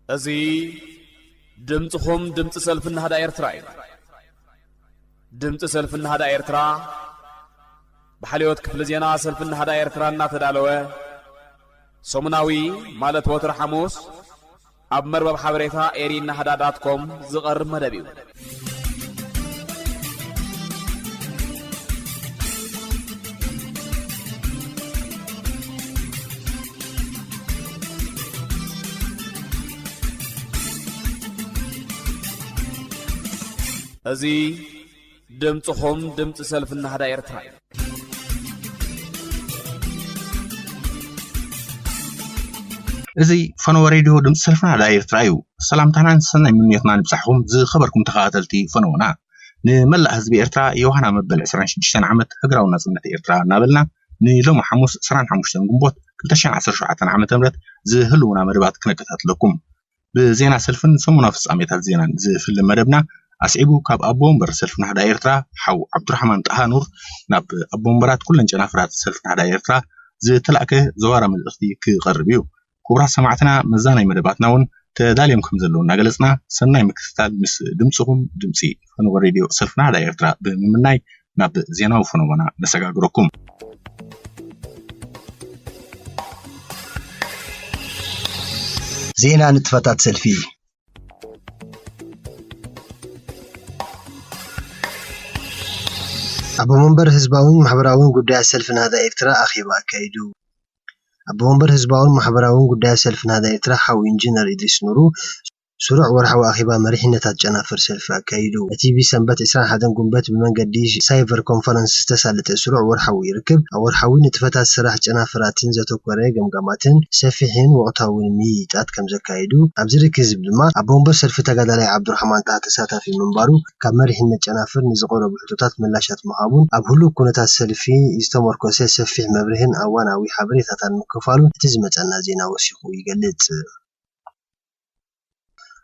እዚ ድምፅኹም ድምፂ ሰልፊ ናህዳ ኤርትራ እዩ። ድምፂ ሰልፊ ናህዳ ኤርትራ ብሓልዮት ክፍሊ ዜና ሰልፊ ናህዳ ኤርትራ እናተዳለወ ሰሙናዊ፣ ማለት ወትሩ ሓሙስ፣ ኣብ መርበብ ሓበሬታ ኤሪ ናህዳ ዳት ኮም ዝቐርብ መደብ እዩ። እዚ ድምፅኹም ድምፂ ሰልፊ ናህዳ ኤርትራ እዩ። እዚ ፈነወ ሬድዮ ድምፂ ሰልፊ ናህዳ ኤርትራ እዩ። ሰላምታናን ሰናይ ምንዮትና ንብፃሕኹም ዝኸበርኩም ተኸታተልቲ ፈነወና። ንመላእ ህዝቢ ኤርትራ ዮሃና መበል ዕስራን ሽዱሽተን ዓመት ሃገራዊ ናጽነት ኤርትራ እናበልና ንሎሚ ሓሙስ ዕስራን ሓሙሽተን ግንቦት ክልተ ሽሕን ዓሰርተ ሸውዓተን ዓመተ ምህረት ዝህልውና መደባት ክነከታትለኩም። ብዜና ሰልፍን ሰሙናዊ ፍጻሜታት ዜናን ዝፍለ መደብና ኣስዒቡ ካብ ኣቦ ወንበር ሰልፊ ናህዳ ኤርትራ ሓው ዓብዱራሕማን ጣሃ ኑር ናብ ኣቦ ወንበራት ኩለን ጨናፍራት ሰልፊ ናህዳ ኤርትራ ዝተላእከ ዘዋራ መልእኽቲ ክቐርብ እዩ። ክቡራት ሰማዕትና፣ መዛናይ መደባትና እውን ተዳልዮም ከም ዘለዉ እናገለጽና፣ ሰናይ ምክትታል ምስ ድምጽኹም ድምጺ ፈነወ ሬድዮ ሰልፊ ናህዳ ኤርትራ ብምምናይ ናብ ዜናዊ ፈነወና ነሰጋግረኩም። ዜና ንጥፈታት ሰልፊ። ኣቦ መንበር ህዝባውን ማሕበራውን ጉዳያት ሰልፊ ናህዳ ኤርትራ ኣኼባ ኣካይዱ። ኣቦ መንበር ህዝባውን ማሕበራውን ጉዳያት ሰልፊ ናህዳ ኤርትራ ሓው ኢንጂነር ኢድሪስ ኑሩ ስሩዕ ወርሓዊ ኣኼባ መሪሕነታት ጨናፍር ሰልፊ ኣካይዱ። እቲ ብሰንበት ዕስራን ሓደን ጉንበት ብመንገዲ ሳይቨር ኮንፈረንስ ዝተሳለጠ ስሩዕ ወርሓዊ ርክብ፣ ኣብ ወርሓዊ ንጥፈታት ስራሕ ጨናፍራትን ዘተኮረ ገምጋማትን ሰፊሕን ወቕታውን ምይይጣት ከም ዘካየዱ ኣብዚ ርክብ ድማ ኣቦ ወንበር ሰልፊ ተጋዳላይ ዓብዱራሕማን ጣሃ ተሳታፊ ምንባሩ፣ ካብ መሪሕነት ጨናፍር ንዝቐረቡ ሕቶታት ምላሻት ምሃቡን ኣብ ህሉው ኩነታት ሰልፊ ዝተመርኮሰ ሰፊሕ መብርህን ኣዋናዊ ሓበሬታታን ምክፋሉን እቲ ዝመጸና ዜና ወሲኹ ይገልጽ።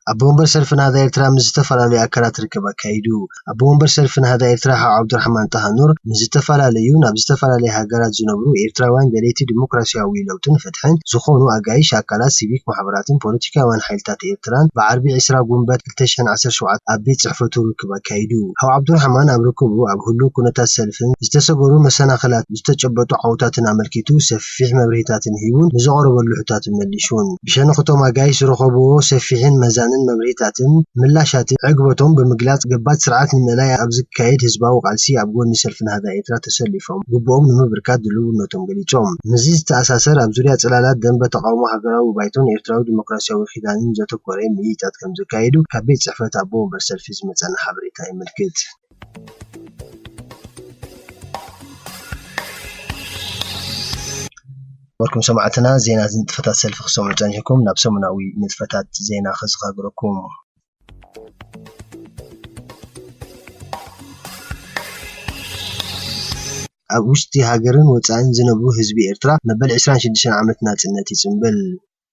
ኣቦ ወንበር ሰልፊ ናህዳ ኤርትራ ምስ ዝተፈላለዩ ኣካላት ርክብ ኣካይዱ። ኣቦ ወንበር ሰልፊ ናህዳ ኤርትራ ሓው ዓብዱራሕማን ጣሃ ኑር ምስ ዝተፈላለዩ ናብ ዝተፈላለያ ሃገራት ዝነብሩ ኤርትራውያን ደለይቲ ዲሞክራሲያዊ ለውጥን ፍትሕን ዝኾኑ ኣጋይሽ ኣካላት፣ ሲቪክ ማሕበራትን ፖለቲካውያን ሓይልታት ኤርትራን ብዓርቢ ዕስራ ጉንበት ክልተ ሽሕን ዓሰርተ ሸውዓተን ኣብ ቤት ጽሕፈቱ ርክብ ኣካይዱ። ሓው ዓብዱራሕማን ኣብ ርክቡ ኣብ ህሉው ኩነታት ሰልፍን ዝተሰገሩ መሰናኽላት ዝተጨበጡ ዓወታትን ኣመልኪቱ ሰፊሕ መብርሂታትን ሂቡን ንዝቐረበሉ ሕቶታት መሊሹን። ብሸነኽቶም ኣጋይሽ ዝረኸብዎ ሰፊሕን መዛንን መብርሂታትን ምላሻትን ዕግበቶም ብምግላጽ፣ ገባቲ ስርዓት ንምእላይ ኣብ ዝካየድ ህዝባዊ ቃልሲ ኣብ ጎኒ ሰልፊ ናህዳ ኤርትራ ተሰሊፎም ግቡኦም ንምብርካት ድልውነቶም ገሊጾም። ምስዚ ዝተኣሳሰር ኣብ ዙርያ ጽላላት ደንበ ተቓውሞ ሃገራዊ ባይቶን ኤርትራዊ ዲሞክራሲያዊ ኪዳንን ዘተኮረ ምይይጣት ከም ዘካየዱ ካብ ቤት ጽሕፈት ኣቦ ወንበር ሰልፊ ዝመጸና ሓበሬታ የመልክት። ክቡራትኩም ሰማዕትና፣ ዜና ንጥፈታት ሰልፊ ክሰምዑ ጸኒሕኩም፣ ናብ ሰሙናዊ ንጥፈታት ዜና ከዘኻግረኩም። ኣብ ውሽጢ ሃገርን ወጻእን ዝነብሩ ህዝቢ ኤርትራ መበል ዕስራን ሽዱሽተን ዓመት ናጽነት ይጽንብል።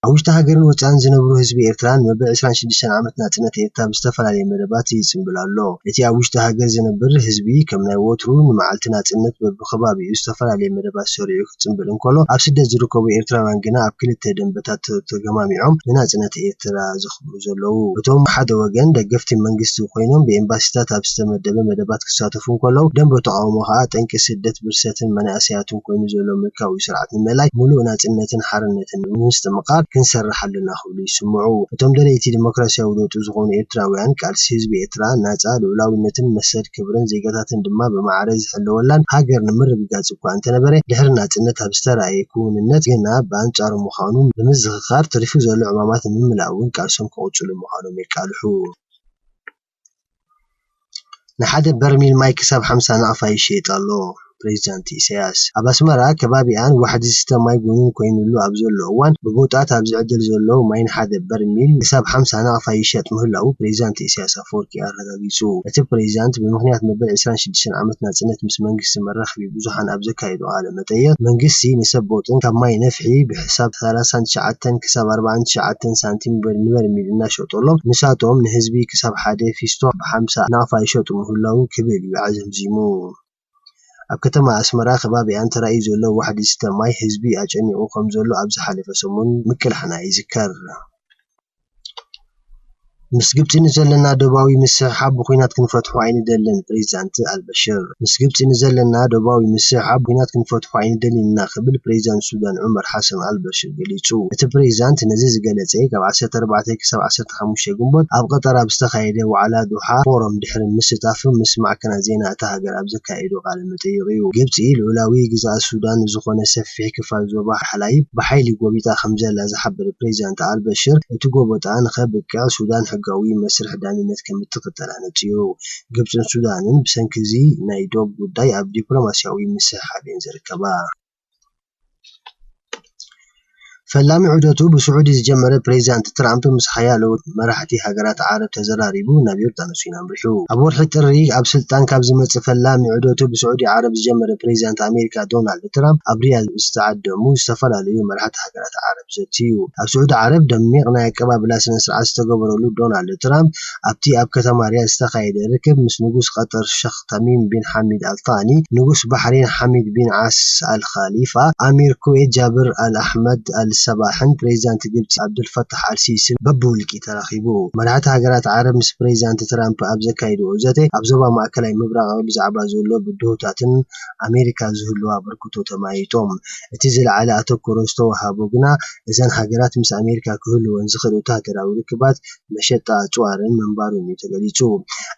ኣብ ውሽጢ ሃገርን ወጻእን ዝነብሩ ህዝቢ ኤርትራ ንመበል ዕስራን ሽዱሽተን ዓመት ናጽነት ኤርትራ ብዝተፈላለየ መደባት ይጽንብል ኣሎ። እቲ ኣብ ውሽጢ ሃገር ዝነብር ህዝቢ ከም ናይ ወትሩ ንመዓልቲ ናጽነት በብኸባቢኡ ዝተፈላለየ መደባት ሰሪዑ ክጽንብል እንከሎ፣ ኣብ ስደት ዝርከቡ ኤርትራውያን ግና ኣብ ክልተ ደንበታት ተ-፣ ተገማሚዖም ንናጽነት ኤርትራ ዘኽብሩ ዘለዉ። እቶም ሓደ ወገን ደገፍቲ መንግስቲ ኮይኖም ብኤምባሲታት ኣብ ዝተመደበ መደባት ክሳተፉ እንከለዉ፣ ደንበ ተቓውሞ ከኣ ጠንቂ ስደት፣ ብርሰትን መናእሰያትን ኮይኑ ዘሎ ምልካዊ ስርዓት ንምእላይ፣ ምሉእ ናጽነትን ሓርነትን ንምስትምቓር ክንሰርሕ ኣለና ክብሉ ይስምዑ። እቶም ደለይቲ ዲሞክራሲያዊ ለውጢ ዝኾኑ ኤርትራውያን፣ ቃልሲ ህዝቢ ኤርትራ፣ ናጻ ልኡላውነትን መሰል ክብርን ዜጋታትን ድማ ብማዕረ ዝሕለወላን ሃገር ንምርግጋጽ እኳ እንተነበረ፣ ድሕሪ ናጽነት ኣብ ዝተራእየ ክውንነት ግና ብኣንጻሩ ምዃኑ ብምዝኽኻር፣ ተሪፉ ዘሎ ዕማማት ንምምላእ እውን ቃልሶም ክቕጽሉ ምዃኖም የቃልሑ። ንሓደ በርሚል ማይ ክሳብ ሓምሳ ናቕፋ ይሸየጥ ኣሎ፣ ፕሬዚዳንት ኢሳያስ። ኣብ ኣስመራ ከባቢኣን ዋሕዲ ዝስተ ማይ ጎኑን ኮይኑሉ ኣብ ዘሎ እዋን፣ ብቦጣት ኣብ ዝዕደል ዘሎ ማይ ንሓደ በርሚል ክሳብ ሓምሳ ናቕፋ ይሸጥ ምህላዉ ፕሬዚዳንት ኢሳያስ ኣፈወርቂ ኣረጋጊጹ። እቲ ፕሬዚዳንት ብምኽንያት መበል ዕስራን ሽዱሽተን ዓመት ናጽነት ምስ መንግስቲ መራኸቢ ብዙሓን ኣብ ዘካየዶ ቃለ መጠይቕ፣ መንግስቲ ንሰብ ቦጥን ካብ ማይ ነፍሒ ብሕሳብ ሰላሳን ትሽዓተን ክሳብ ኣርባዓን ትሽዓተን ሳንቲም በር-፣ ንበርሚል እናሸጠሎም፣ ንሳቶም ንህዝቢ ክሳብ ሓደ ፊስቶ ብሓምሳ ናቕፋ ይሸጡ ምህላዉ ክብል እዩ ኣዘምዚሙ። ኣብ ከተማ ኣስመራ ከባቢኣን ተራእዩ ዘሎ ዋሕዲ ዝስተ ማይ ህዝቢ ኣጨኒቑ ከም ዘሎ ኣብ ዝሓለፈ ሰሙን ምቅላሕና ይዝከር። ምስ ግብጺ ንዘለና ዶባዊ ምስሕሓብ ብኹናት ክንፈትሖ ኣይንደልን፣ ፕሬዚዳንት ኣልበሽር። ምስ ግብጺ ንዘለና ዶባዊ ምስሕሓብ ብኹናት ክንፈትሖ ኣይንደልን ኢና ክብል ፕሬዚዳንት ሱዳን ዑመር ሓሰን ኣልበሽር ገሊጹ። እቲ ፕሬዚዳንት ነዚ ዝገለጸ ካብ ዓሰርተ ኣርባዕተ ክሳብ ዓሰርተ ሓሙሽተ ግንቦት ኣብ ቀጠር ኣብ ዝተኻየደ ዋዕላ ዶሓ ፎረም ድሕሪ ምስታፍ ምስ ማዕከናት ዜና እታ ሃገር ኣብ ዘካየዶ ቃለ መጠይቕ እዩ። ግብጺ ልዑላዊ ግዝኣት ሱዳን ዝኾነ ሰፊሕ ክፋል ዞባ ሓላይብ ብሓይሊ ጎቢጣ ከም ዘላ ዝሓበረ ፕሬዚዳንት ኣልበሽር፣ እቲ ጎበጣ ንኸብቅዕ ሱዳን ሕጋዊ መስርሕ ዳንነት ከም እትኽተል ኣነጺሩ። ግብጽን ሱዳንን ብሰንኪ እዚ ናይ ዶብ ጉዳይ ኣብ ዲፕሎማስያዊ ምስሕሓብ እየን ዝርከባ። ፈላሚ ዑደቱ ብስዑዲ ዝጀመረ ፕሬዚዳንት ትራምፕ ምስ ሓያሎ መራሕቲ ሃገራት ዓረብ ተዘራሪቡ ናብ ዮርዳኖስ እዩ ኣምሪሑ። ኣብ ወርሒ ጥሪ ኣብ ስልጣን ካብ ዝመጽእ ፈላሚ ዑደቱ ብስዑዲ ዓረብ ዝጀመረ ፕሬዚዳንት ኣሜሪካ ዶናልድ ትራምፕ ኣብ ሪያድ ዝተዓደሙ ዝተፈላለዩ መራሕቲ ሃገራት ዓረብ ዘትዩ። ኣብ ስዑዲ ዓረብ ደሚቕ ናይ ኣቀባብላ ስነ ስርዓት ዝተገበረሉ ዶናልድ ትራምፕ ኣብቲ ኣብ ከተማ ሪያድ ዝተኻየደ ርክብ ምስ ንጉስ ቀጠር ሸኽ ተሚም ቢን ሓሚድ ኣልታኒ፣ ንጉስ ባሕሬን ሓሚድ ቢን ዓስ ኣል ኻሊፋ፣ ኣሚር ኩዌት ጃብር ኣል ኣሕመድ ኣል ሰባሕን ፕሬዚዳንት ግብጺ ኣብዱልፈታሕ ኣል ሲሲን በብውልቂ ተራኺቡ። መራሕቲ ሃገራት ዓረብ ምስ ፕሬዚዳንት ትራምፕ ኣብ ዘካየድዎ ዘተ፣ ኣብ ዞባ ማእከላይ ምብራቕ ብዛዕባ ዘሎ ብድሆታትን ኣሜሪካ ዝህልዋ ኣበርክቶ ተመያይጦም። እቲ ዝለዓለ ኣተኩሮ ዝተወሃቦ ግና፣ እዘን ሃገራት ምስ ኣሜሪካ ክህልወን ዝኽእል ወተሃደራዊ ርክባት መሸጣ ኣጽዋርን ምንባሩን እዩ ተገሊጹ።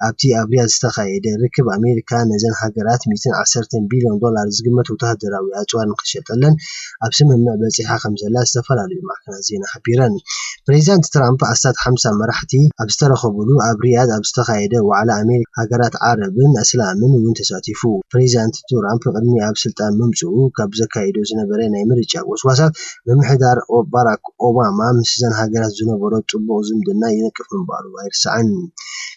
ኣብቲ ኣብ ሪያድ ዝተኻየደ ርክብ፣ ኣሜሪካ ነዘን ሃገራት ሚእትን ዓሰርተን ቢልዮን ዶላር ዝግመት ወተሃደራዊ ኣጽዋር ንኽትሸጠለን ኣብ ስምምዕ በጺሓ ከም ዘላ ዝተፈላለዩ ማዕከናት ዜና ሓቢረን። ፕሬዚዳንት ትራምፕ ኣስታት ሓምሳ መራሕቲ ኣብ ዝተረኸቡሉ ኣብ ሪያድ ኣብ ዝተኻየደ ዋዕላ ኣሜሪካ፣ ሃገራት ዓረብን ኣስላምን እውን ተሳቲፉ። ፕሬዚዳንት ትራምፕ ቅድሚ ኣብ ስልጣን ምምጽኡ ካብ ዘካይዶ ዝነበረ ናይ ምርጫ ጎስጓሳት፣ ምምሕዳር ኦ-፣ ባራክ ኦባማ ምስዘን ሃገራት ዝነበሮ ጽቡቕ ዝምድና ይነቅፍ ምንባሩ ኣይርሳዕን።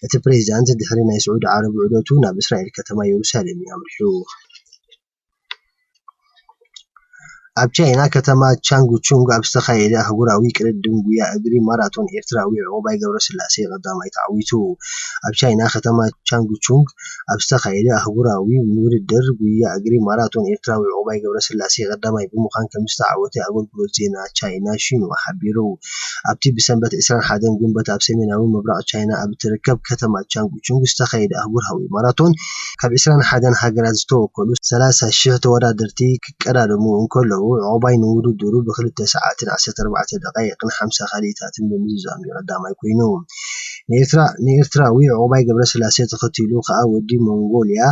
እቲ ፕሬዚዳንት ድሕሪ ናይ ስዑዲ ዓረብ ዑደቱ ናብ እስራኤል ከተማ የሩሳሌም እዩ ኣምሪሑ። ኣብ ቻይና ከተማ ቻንግቹንግ ኣብ ዝተኻየደ ኣህጉራዊ ቅድድም ጉያ እግሪ ማራቶን ኤርትራዊ ዕቑባይ ገብረስላሴ ቀዳማይ ተዓዊቱ። ኣብ ቻይና ከተማ ቻንግቹንግ ኣብ ዝተኻየደ ኣህጉራዊ ውድድር ጉያ እግሪ ማራቶን ኤርትራዊ ዕቑባይ ገብረስላሴ ቀዳማይ ብምዃን ከም ዝተዓወተ ኣገልግሎት ዜና ቻይና ሺንዋ ሓቢሩ። ኣብቲ ብሰንበት ዕስራን ሓደን ግንቦት ኣብ ሰሜናዊ ምብራቕ ቻይና ኣብ እትርከብ ከተማ ቻንግቹንግ ዝተኻየደ ኣህጉራዊ ማራቶን ካብ ዕስራን ሓደን ሃገራት ዝተወከሉ ሰላሳ ሽሕ ተወዳደርቲ ክቀዳደሙ እንከለዉ፣ ዕቑባይ ንውድድሩ ብክልተ ሰዓትን ዓሰርተ ኣርባዕተ ደቓይቕን ሓምሳ ካልኢታትን ብምዝዛም እዩ ቀዳማይ ኮይኑ። ንኤርትራ-፣ ንኤርትራዊ ዕቑባይ ገብረስላሴ ተኸቲሉ ከኣ ወዲ ሞንጎልያ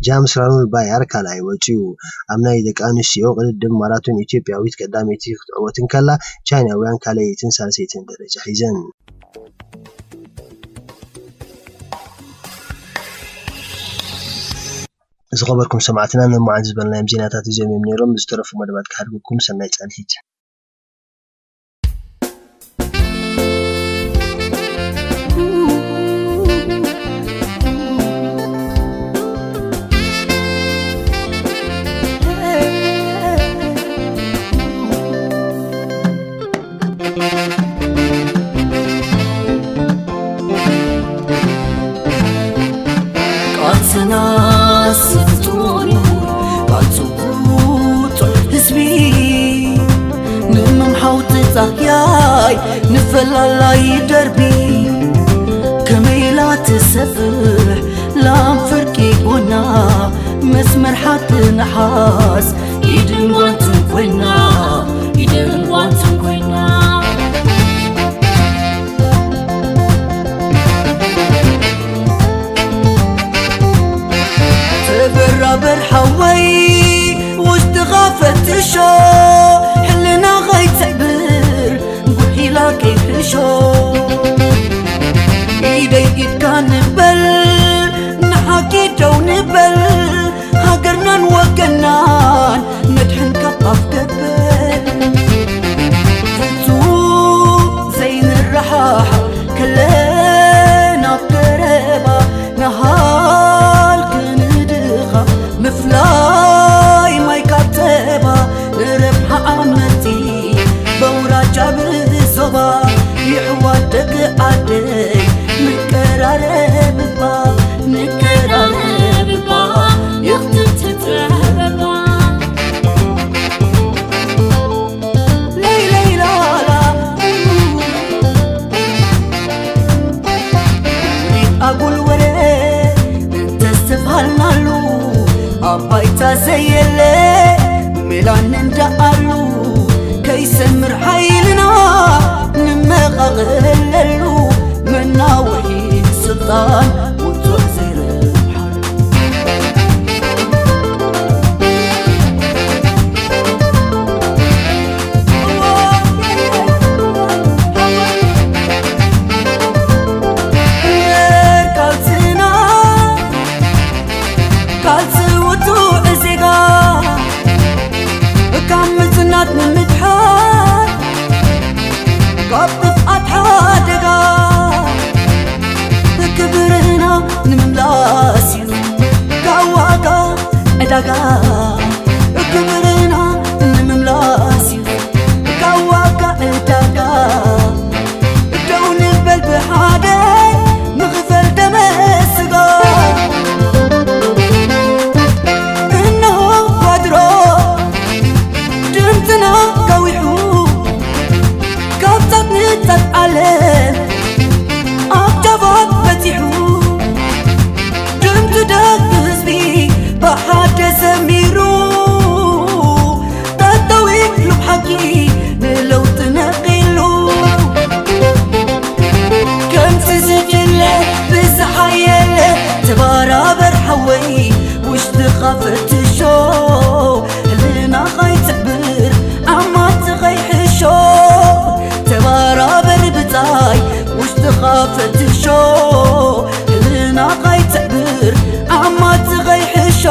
ጃምስ ራኑል ባያር ካልኣይ ወጺኡ። ኣብ ናይ ደቂ ኣንስትዮ ቅድድም ማራቶን ኢትዮጵያዊት ቀዳመይቲ ክትዕወት እንከላ፣ ቻይናውያን ካልኣይትን ሳልሰይትን ደረጃ ሒዘን። ዝኸበርኩም ሰማዕትና፣ ንመዓልቲ ዝበልናዮም ዜናታት እዚኦም እዮም ነይሮም። ዝተረፉ መደባት ክሓድገኩም፣ ሰናይ ጻንሒት። ቃልስና ስልጡን እዩ፣ ቃልሱ ቁጡዕ ህዝቢ። ንምምሓው ተጻህያይ ንፈላላይ ደርቢ። ከመይ ኢላ ትሰፍሕ ላም ፍርቂ ጎና፣ መስመር ሓቂ ነሓስ ኢድን ጓንትን ኮይና፣ ኢድን ጓንትን ኮይና። ተበራበር ሓወይ ውሽጥኻ ፈትሾ፣ ሕልና ኸይትሕብር ጉሒላ ከይሕሾ። ኢደይ ኢድካ ንበል ንሓቂ ደው ንበል፣ ሃገርናን ወገናን ነድሕን ካብ ኣፍ ገበል። ፍጹም ዘይንረሓሕ ከለና ኣብ ቀረባ፣ ንሃልኪ ንድኻ ምፍላይ ማይ ካብ ጸባ፣ ንረብሓ ዓመቲ በውራጃ ብዞባ፣ ይሕዋት ደቂ ዓደይ ንቀራረብ እባ፣ ንቀራረብ እባ፣ ይኽትም ትጥበባ። ለይ ለይ ላላ ላን እንዳኣሉ ከይሰምር ሓይልና ንመቓቐለሉ መናውሒ ስልጣን ውጹዕ ዘይረብሓሉ። ካልስና ካልሲ ውጹዕ ዜጋ ካብ ምጽናት ንምድሓር ካብ ጥፍኣት ሓደጋ ክብርና ንምምላስ እዩ ካብ ዋጋ ዕዳጋ ክብርና ንምምላስ እዩ ካብ ዋጋ ዕዳጋ ደው ንበል ብሓደ ንኽፈል ደመ ስጋ። እነሆ ባድሮ ድምፅና ከዊሑ ካብ ጫፍ ንጫፍ ዓለም ኣብ ጫፋት በፂሑ ድምፂ ደቂ ህዝቢ ብሓደ ሰሚሩ ጠጠው ኢሉ ብሓቂ ንለውጢ ነቒሉ። ከምቲ ዝድለ ብዝሓየለ ተባራበር ሓወይ ውሽጥኻ ፈትሾ ህልናኻ ይትዕብር ኣማትኻ ይሕሾ ተባራበር ብጻይ ውሽጥኻ ፈትሾ ህልናኻ ይትዕብር ኣማትኻ ይሕሾ።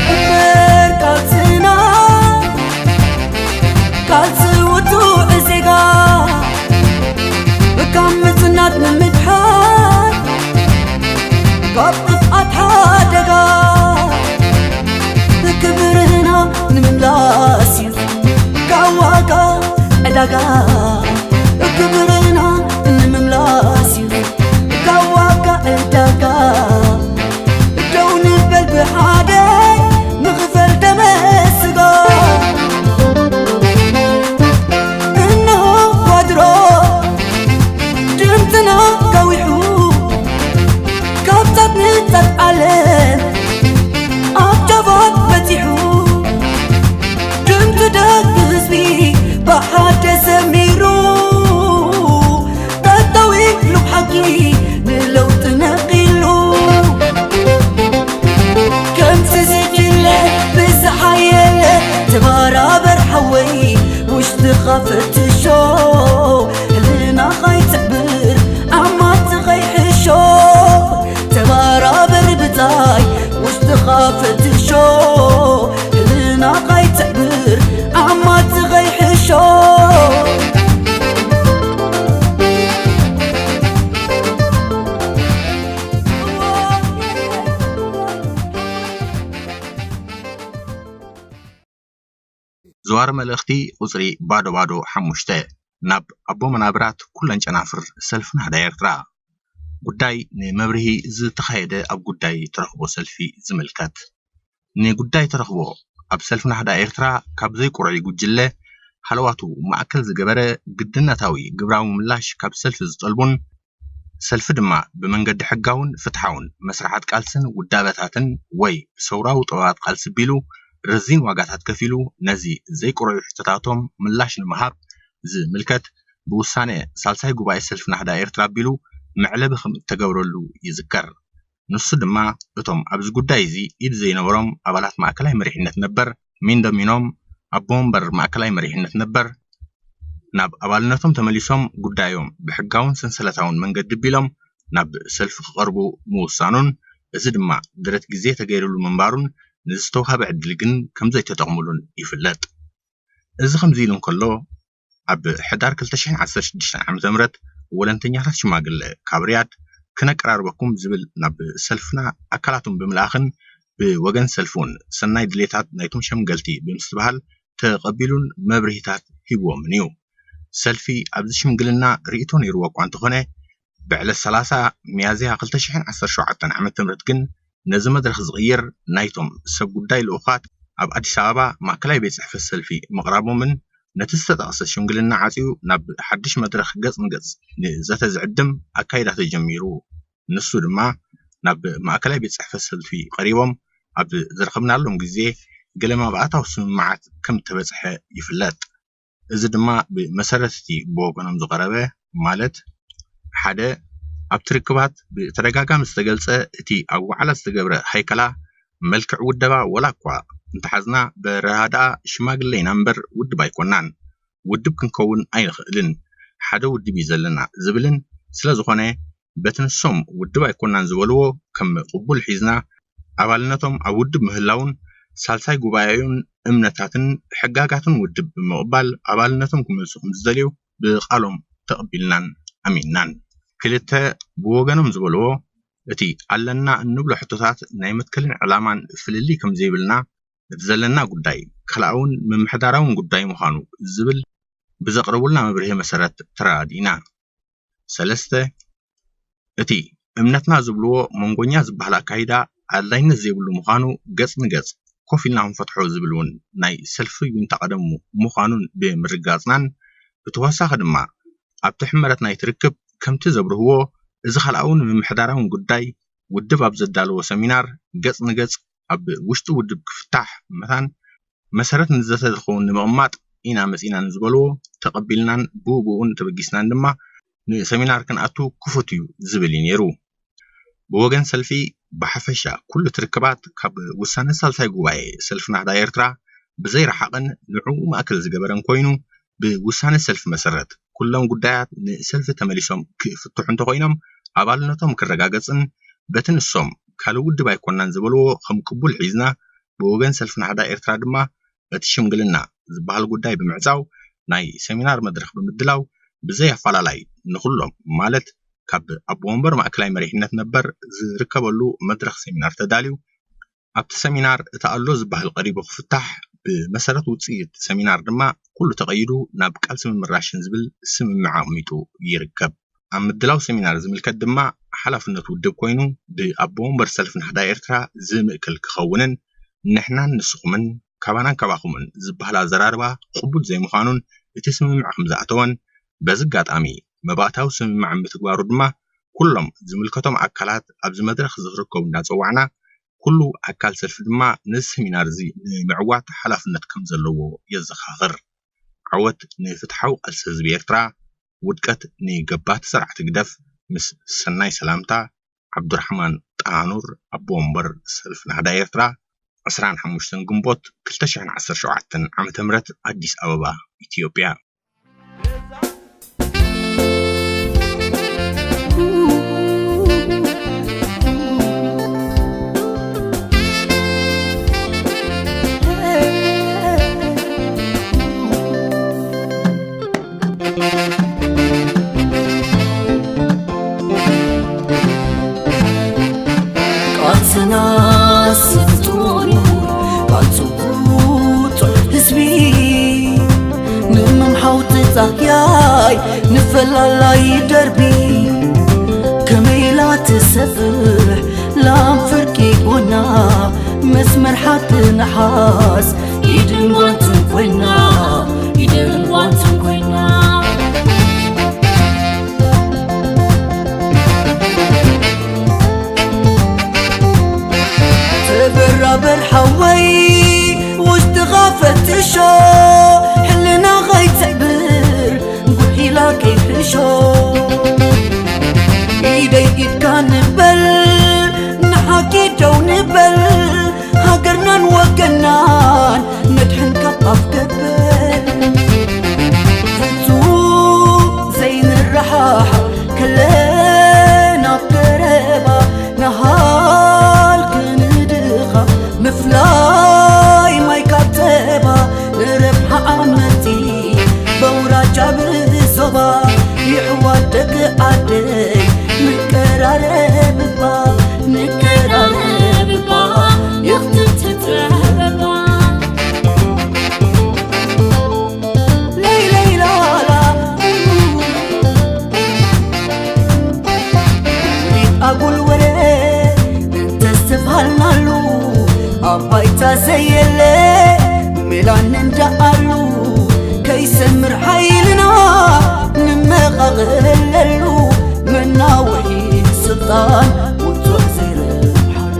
እምበር ካልስና ካልሲ ውጹዕ ዜጋ ካብ ምጽናት ንምድሓር ካብ ጥፍኣት ሓደጋ ክብርና ንምምላስ እዩ ካብ ዋጋ ዕዳጋ ክብርና ንምምላስ እዩ ካብ ዋጋ ዕዳጋ ደው ንበል ብሓደ ንኽፈል ደመ ስጋ እነሆ ባድሮ ድምፅና ከዊሑ ካብ ጫፍ ንጫፍ ዓለም ኣብ ጫፋት በፂሑ ድምፂ ደቂ ህዝቢ ብሓደ ሰሚሩ ጠጠው ኢሉ ብሓቂ ንለውጢ ነቒሉ ከምቲ ዝድለ ብዝሓየለ ተባራበር ሓወይ ውሽጥኻ ፈትሾ ህልናኻ ይትዕብር ኣማትኻ ይሕሾ ተባራበር ብጻይ ውሽጥኻ ፈትሾ ህልናኻ ይትዕብር ኣማትኻ ይሕሾ። ዝዋር መልእኽቲ ቁጽሪ ባዶ ባዶ ሓሙሽተ ናብ ኣቦ መናብራት ኩለን ጨናፍር ሰልፊ ናህዳ ኤርትራ። ጉዳይ ንመብርሂ ዝተኻየደ ኣብ ጉዳይ ተረኽቦ ሰልፊ ዝምልከት። ንጉዳይ ተረኽቦ ኣብ ሰልፊ ናህዳ ኤርትራ ካብ ዘይቁርዒ ጉጅለ ሃለዋቱ ማእከል ዝገበረ ግድነታዊ ግብራዊ ምላሽ ካብ ሰልፊ ዝጠልቡን ሰልፊ ድማ ብመንገዲ ሕጋውን ፍትሓውን መስርሓት ቃልስን ውዳበታትን ወይ ብሰውራዊ ጥበባት ቃልሲ ቢሉ ረዚን ዋጋታት ከፊሉ ነዚ ዘይቁርዒ ሕቶታቶም ምላሽ ንምሃብ ዝምልከት ብውሳነ ሳልሳይ ጉባኤ ሰልፊ ናህዳ ኤርትራ ኣቢሉ መዕለቢ ከም እተገብረሉ ይዝከር። ንሱ ድማ እቶም ኣብዚ ጉዳይ እዚ ኢድ ዘይነበሮም ኣባላት ማእከላይ መሪሕነት ነበር ሚንዶ ሚኖም ኣቦ ወንበር ማእከላይ መሪሕነት ነበር ናብ ኣባልነቶም ተመሊሶም ጉዳዮም ብሕጋውን ሰንሰለታውን መንገዲ ቢሎም ናብ ሰልፊ ክቐርቡ ምውሳኑን እዚ ድማ ደረት ግዜ ተገይሩሉ ምንባሩን ንዝተዋህበ ዕድል ግን ከምዘይተጠቕሙሉን ይፍለጥ። እዚ ከምዚ ኢሉ እንከሎ ኣብ ሕዳር ክልተ ሽሕን ዓሰርተ ሽዱሽተን ዓመተ ምህረት ወለንተኛታት ሽማግለ ካብ ሪያድ ክነቀራርበኩም ዝብል ናብ ሰልፍና ኣካላቶም ብምልኣኽን ብወገን ሰልፊ እውን ሰናይ ድሌታት ናይቶም ሸምገልቲ ብምስትብሃል ተቐቢሉን መብርሂታት ሂብዎምን እዩ። ሰልፊ ኣብዚ ሽምግልና ርእይቶ ነይርዎ እኳ እንተኾነ ብዕለት ሰላሳ ሚያዝያ ክልተ ሽሕን ዓሰርተ ሸውዓተን ዓመተ ምህረት ግን ነዚ መድረኽ ዝቕይር ናይቶም ሰብ ጉዳይ ልኡኻት ኣብ ኣዲስ ኣበባ ማእከላይ ቤት ጽሕፈት ሰልፊ ምቕራቦምን ነቲ ዝተጠቕሰ ሽምግልና ዓጽዩ ናብ ሓድሽ መድረኽ ገጽ ንገጽ ንዘተ ዝዕድም ኣካይዳ ተጀሚሩ። ንሱ ድማ ናብ ማእከላይ ቤት ጽሕፈት ሰልፊ ቀሪቦም ኣብ ዝረኸብናሎም ግዜ ገለ መባእታዊ ስምምዓት ከም እተበጽሐ ይፍለጥ። እዚ ድማ ብመሰረት እቲ ብወገኖም ዝቐረበ፣ ማለት ሓደ ኣብቲ ርክባት ብተደጋጋሚ ዝተገልጸ እቲ ኣብ ዋዕላ ዝተገብረ ሃይከላ፣ መልክዕ ውደባ ወላ እኳ እንተሓዝና በረሃድኣ ሽማግለ ኢና እምበር ውድብ ኣይኮናን፣ ውድብ ክንከውን ኣይንኽእልን፣ ሓደ ውድብ እዩ ዘለና ዝብልን ስለ ዝኾነ በቲ ንሶም ውድብ ኣይኮናን ዝበልዎ ከም ቅቡል ሒዝና ኣባልነቶም ኣብ ውድብ ምህላውን ሳልሳይ ጉባኤኡን እምነታትን ሕጋጋትን ውድብ ብምቕባል ኣባልነቶም ክመልሱ ከም ዝደልዩ ብቓሎም ተቐቢልናን ኣሚንናን። ክልተ ብወገኖም ዝበልዎ እቲ ኣለና እንብሎ ሕቶታት ናይ መትከልን ዕላማን ፍልልይ ከም ዘይብልና እቲ ዘለና ጉዳይ ካልኣውን ምምሕዳራውን ጉዳይ ምዃኑ ዝብል ብዘቕረቡልና መብርሂ መሰረት ተረዳዲእና። ሰለስተ እቲ እምነትና ዝብልዎ መንጎኛ ዝበሃል ኣካይዳ ኣድላይነት ዘይብሉ ምዃኑ ገጽ ንገጽ ኮፍ ኢልና ክንፈትሖ ዝብል እውን ናይ ሰልፊ ዊንታ ቀደሙ ምዃኑን ብምርጋጽናን ብተወሳኺ ድማ ኣብቲ ሕመረት ናይቲ ርክብ ከምቲ ዘብርህዎ እዚ ካልኣውን ምምሕዳራውን ጉዳይ ውድብ ኣብ ዘዳለዎ ሰሚናር ገጽ ንገጽ ኣብ ውሽጢ ውድብ ክፍታሕ መታን መሰረት ንዘተ ዝኸውን ንምቕማጥ ኢና መጺእና ንዝበልዎ ተቐቢልናን ብኡ ብኡን ተበጊስናን ድማ ንሰሚናር ክንኣቱ ክፉት እዩ ዝብል እዩ ነይሩ። ብወገን ሰልፊ ብሓፈሻ ኩሉ ትርክባት ካብ ውሳነ ሳልሳይ ጉባኤ ሰልፊ ናህዳ ኤርትራ ብዘይረሓቕን ንዕኡ ማእከል ዝገበረን ኮይኑ ብውሳነ ሰልፊ መሰረት ኩሎም ጉዳያት ንሰልፊ ተመሊሶም ክፍትሑ እንተኾይኖም ኣባልነቶም ክረጋገጽን በቲ ንሶም ካልእ ውድብ ኣይኮናን ዝበልዎ ከም ቅቡል ሒዝና ብወገን ሰልፊ ናህዳ ኤርትራ ድማ በቲ ሽምግልና ዝበሃል ጉዳይ ብምዕጻው ናይ ሰሚናር መድረኽ ብምድላው ብዘይ ኣፈላላይ ንኹሎም ማለት ካብ ኣቦ ወንበር ማእከላይ መሪሕነት ነበር ዝርከበሉ መድረኽ ሰሚናር ተዳልዩ ኣብቲ ሰሚናር እቲ ኣሎ ዝበሃል ቀሪቡ ክፍታሕ ብመሰረት ውፅኢት ሰሚናር ድማ ኩሉ ተቐይዱ ናብ ቃልሲ ምምራሽን ዝብል ስምምዕ ኣቕሚጡ ይርከብ። ኣብ ምድላው ሰሚናር ዝምልከት ድማ ሓላፍነት ውድብ ኮይኑ ብኣቦ ወንበር ሰልፊ ናህዳ ኤርትራ ዝምእከል ክኸውንን ንሕናን ንስኹምን ካባናን ካባኹምን ዝበሃል ኣዘራርባ ቅቡል ዘይምዃኑን እቲ ስምምዕ ከም ዝኣተወን በዚ ኣጋጣሚ መባእታዊ ስምምዕ ምትግባሩ ድማ ኩሎም ዝምልከቶም ኣካላት ኣብዚ መድረኽ ዝርከቡ እንዳፀዋዕና ኩሉ ኣካል ሰልፊ ድማ ነዚ ሰሚናር እዚ ንምዕዋት ሓላፍነት ከም ዘለዎ የዘኻኽር። ዓወት ንፍትሓዊ ቃልሲ ህዝቢ ኤርትራ፣ ውድቀት ንገባቲ ስርዓት ህግደፍ ምስ ሰናይ ሰላምታ። ዓብዱራሕማን ጣሃኑር ኣቦ ወንበር ሰልፊ ናህዳ ኤርትራ። ዕስራን ሓሙሽተን ግንቦት ክልተ ሽሕን ዓሰርተ ሸውዓተን ዓመተ ምህረት ኣዲስ ኣበባ ኢትዮጵያ። ቃልስና ስልጡን እዩ፣ ቃልሱ ብጡዕ ህዝቢ። ንምምሓው ትጻህያይ ንፈላላይ ደርቢ። ከመይ ኢላ ትሰፍሕ ላም ፍርቂ ጎና፣ መስመር ሓቂ ንሓስ ኢድን ጓንትን ኮይና፣ ኢድን ጓንትን ኮይና። ተበራበር ሓወይ ውሽጥኻ ፈትሾ፣ ሕልና ኸይትሕብር ጉሒላ ከይትሕሾ። ኢደይ ኢድካ ንበል ንሓቂ ደው ንበል፣ ሃገርናን ወገናን ነድሕን ካብ ኣፍ ገበል። ፍጹም ዘይንረሓሕ ከለና ኣብ ቀረባ፣ ንሃልኪ ንድኻ ምፍላይ ማይ ካብ ጸባ፣ ንረብሓ ዓመቲ በውራጃ ብዞባ፣ ይሕዋት ደቂ ዓደይ ንቀራረብ እባ፣ ንቀራረብ እባ፣ ይኽትም ትጥረብ እባ። ለይለይላላ ኣጉል ወረ እንተስተብሃልናሉ፣ ኣብ ባይታ ዘየለ ሜላን እንዳኣሉ፣ ከይ ይሰምር ሓይልና ንመቓቐለሉ፣ መናውሒ ስልጣን ውጹዕ ዘይረብሓሉ።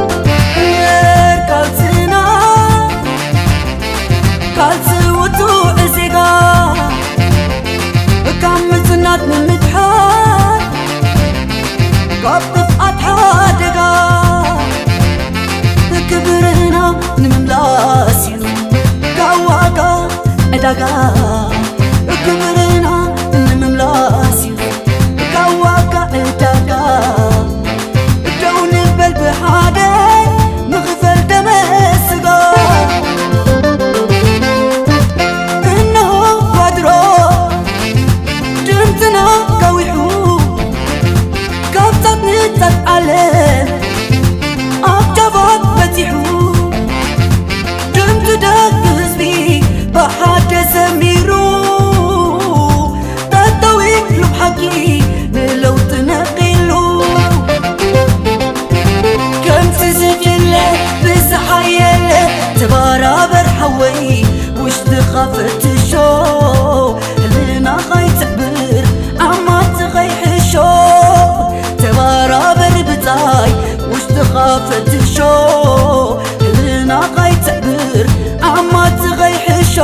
እምበር ካልስና፣ ካልሲ ውጹዕ ዜጋ፣ ካብ ምጽናት ንምድሓን፣ ካብ ጥፍኣት ሓደጋ፣ ክብርና ንምምላስ እዩ ካብ ዋጋ ዕዳጋ። ክብርና ንምምላስ እዩ ካብ ዋጋ ዕዳጋ። ደው ንበል ብሓደ፣ ንኽፈል ደመ ስጋ። እነሆ ባድሮ ድምፅና ከዊሑ፣ ካብ ጫፍ ንጫፍ ዓለም ኣብ ጫፋት በፂሑ። ድምፂ ደቂ ህዝቢ ብሓደ ሰሚሩ፣ ጠጠው ኢሉ ብሓቂ ንለውጢ ነቒሉ። ከምቲ ዝድለ ብዝሓየለ ተባራበር ሓወይ፣ ውሽጥኻ ፈትሾ፣ ህልናኻ ይትዕብር፣ ኣማትኻ ይሕሾ። ተባራበር ብጻይ፣ ውሽጥኻ ፈትሾ፣ ህልናኻ ይትዕብር፣ ኣማትኻ ይሕሾ።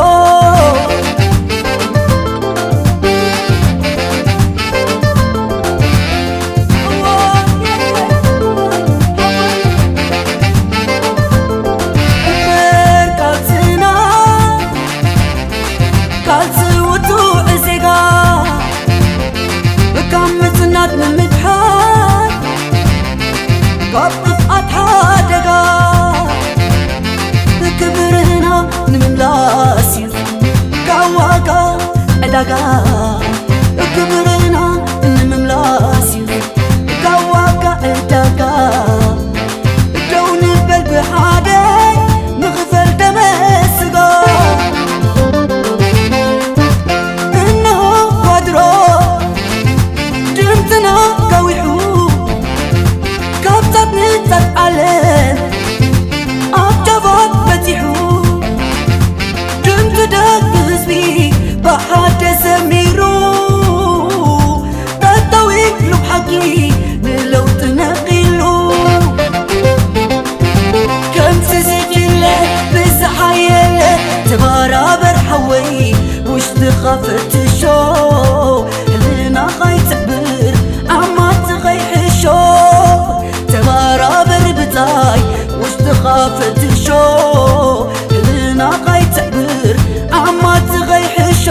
እምበር ካልስና፣ ካልሲ ውጹዕ ዜጋ፣ ካብ ምጽናት ንምድሓን፣ ካብ ጥፍኣት ሓደጋ፣ ክብርና ንምምላስ እዩ ካብ ዋጋ ዕዳጋ። ክብርና ንምምላስ እዩ ካብ ዋጋ ዕዳጋ። ደው ንበል ብሓደ፣ ንኽፈል ደመ ስጋ። እነሆ ባድሮ ድምፅና ከዊሑ፣ ካብ ጫፍ ንጫፍ ዓለም ኣብ ጫፋት በፂሑ። ድምፂ ደቂ ህዝቢ ብሓደ ሰሚሩ፣ ጠጠው ኢሉ ብሓቂ ንለውጢ ነቒሉ። ከምቲ ዝድለ ብዝሓየለ ተባራበር ሓወይ፣ ውሽጥኻ ፈትሾ፣ ህልናኻ ይትዕብር፣ ኣማትኻ ይሕሾ። ተባራበር ብጻይ፣ ውሽጥኻ ፈትሾ፣ ህልናኻ ይትዕብር፣ ኣማትኻ ይሕሾ።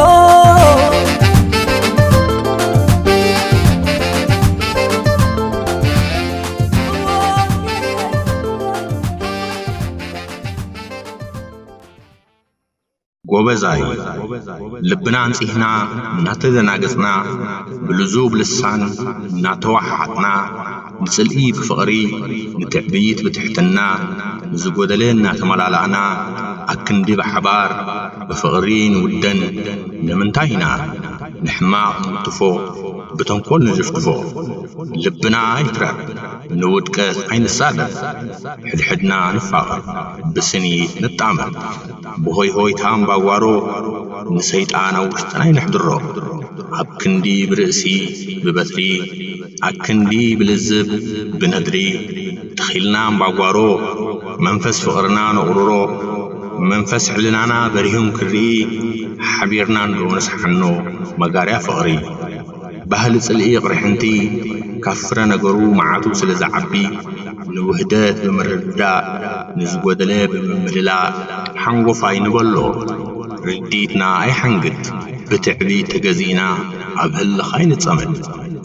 ጎበዛይ፣ ልብና ኣንጺህና እናተደናገጽና፣ ብልዙብ ልሳን እናተወሓሓጥና፣ ንጽልኢ ብፍቕሪ፣ ንትዕቢት ብትሕትና፣ ንዝጎደለ እናተመላላእና፣ ኣክንዲ ብሓባር ብፍቕሪ ንውደን። ንምንታይ ኢና ንሕማቕ ንውትፎ፣ ብተንኮል ንጅፍድፎ? ልብና ኣይትረር፣ ንውድቀት ኣይንሳለም፣ ሕድሕድና ንፋቐር፣ ብስኒት ንጣመር። ብሆይ ሆይታ እምባጓሮ፣ ንሰይጣን ኣብ ውሽጥና ኣይነሕድሮ። ኣብ ክንዲ ብርእሲ ብበትሪ፣ ኣብ ክንዲ ብልዝብ ብነድሪ፣ ተኺልና እምባጓሮ፣ መንፈስ ፍቕርና ነቑርሮ። መንፈስ ሕልናና በሪሁም ክርኢ፣ ሓቢርና እንዶ ንስሓኖ መጋርያ ፍቕሪ። ባህሊ ጽልኢ ቅርሕንቲ፣ ካብ ፍረ ነገሩ መዓቱ ስለ ዝዓቢ፣ ንውህደት ብምርድዳእ፣ ንዝጎደለ ብምምልላእ፣ ሓንጎፋይ ንበሎ። ርዲትና ኣይሓንግድ፣ ብትዕቢት ተገዚእና፣ ኣብ ህልኽ ኣይንጸመድ።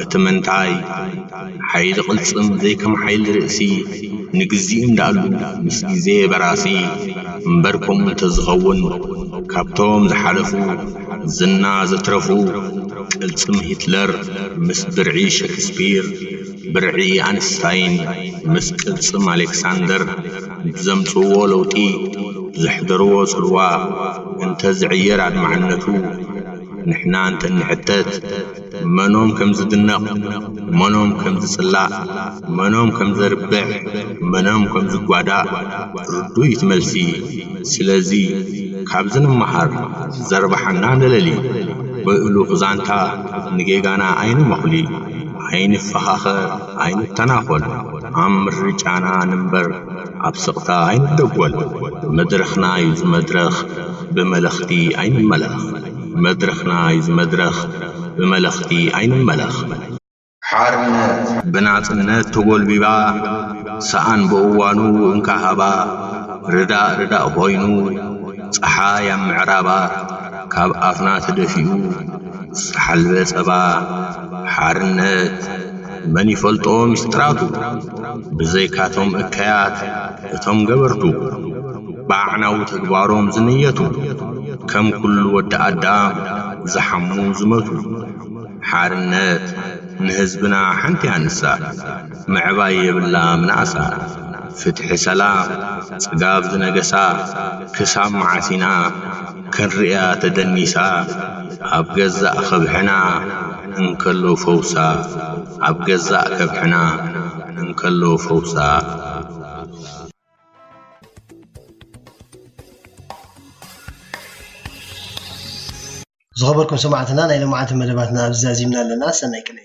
እቲ ምንታይ፣ ሓይሊ ቅልጽም ዘይከም ሓይሊ ርእሲ፣ ንግዚኡ እንዳኣሉ ምስ ግዜ በራሲ። እምበር ከምኡ እንተዝኸውን፣ ካብቶም ዝሓለፉ ዝና ዘትረፉ፣ ቅልጽም ሂትለር ምስ ብርዒ ሸክስፒር፣ ብርዒ ኣንስታይን ምስ ቅልጽም ኣሌክሳንደር ብዘምጽእዎ ለውጢ፣ ዘሕደርዎ ጽልዋ እንተዝዕየር ኣድማዕነቱ፣ ንሕና እንተንሕተት፣ መኖም ከም ዝድነቕ፣ መኖም ከም ዝጽላእ፣ መኖም ከም ዘርብሕ፣ መኖም ከም ዝጓዳእ ርዱእ እዩ እቲ መልሲ። ስለዚ ካብዚ ንመሃር፣ ዘርብሓና ንለሊ፣ ብእሉኽ ዛንታ ንጌጋና ኣይንመኹሊ፣ ኣይንፈኻኸር፣ ኣይንተናኾል፣ ኣብ ምርጫና ንንበር፣ ኣብ ስቕታ ኣይንደጎል። መድረኽና እዩ እዚ መድረኽ፣ ብመለኽቲ ኣይንመለኽ። መድረኽና እዩ እዚ መድረኽ፣ ብመለኽቲ ኣይንመለኽ። ሓርነት ብናጽነት ተጎልቢባ፣ ሰኣን ብእዋኑ እንካ ሃባ፣ ርዳእ ርዳእ ኮይኑ፣ ጸሓይ ኣብ ምዕራባ፣ ካብ ኣፍና ተደፊኡ፣ ዝተሓልበ ጸባ። ሓርነት መን ይፈልጦ ምስጢራቱ፣ ብዘይካቶም እከያት እቶም ገበርቱ፣ ብኣዕናዊ ተግባሮም ዝንየቱ፣ ከም ኩሉ ወዲ ኣዳም ዝሓሙ ዝመቱ። ሓርነት ንህዝብና ሓንቲ ኣንሳ፣ ምዕባይ የብላ ምንኣሳ። ፍትሒ ሰላም ጽጋብ ዝነገሳ፣ ክሳብ መዓስ ኢና ክንርእያ ተደኒሳ? ኣብ ገዛእ ከብሕና እንከሎ ፈውሳ፣ ኣብ ገዛእ ከብሕና እንከሎ ፈውሳ። ዝኸበርኩም ሰማዕትና፣ ናይ ሎማዓንቲ መደባትና ኣብዚ ዛዚምና ኣለና። ሰናይ ቅነ።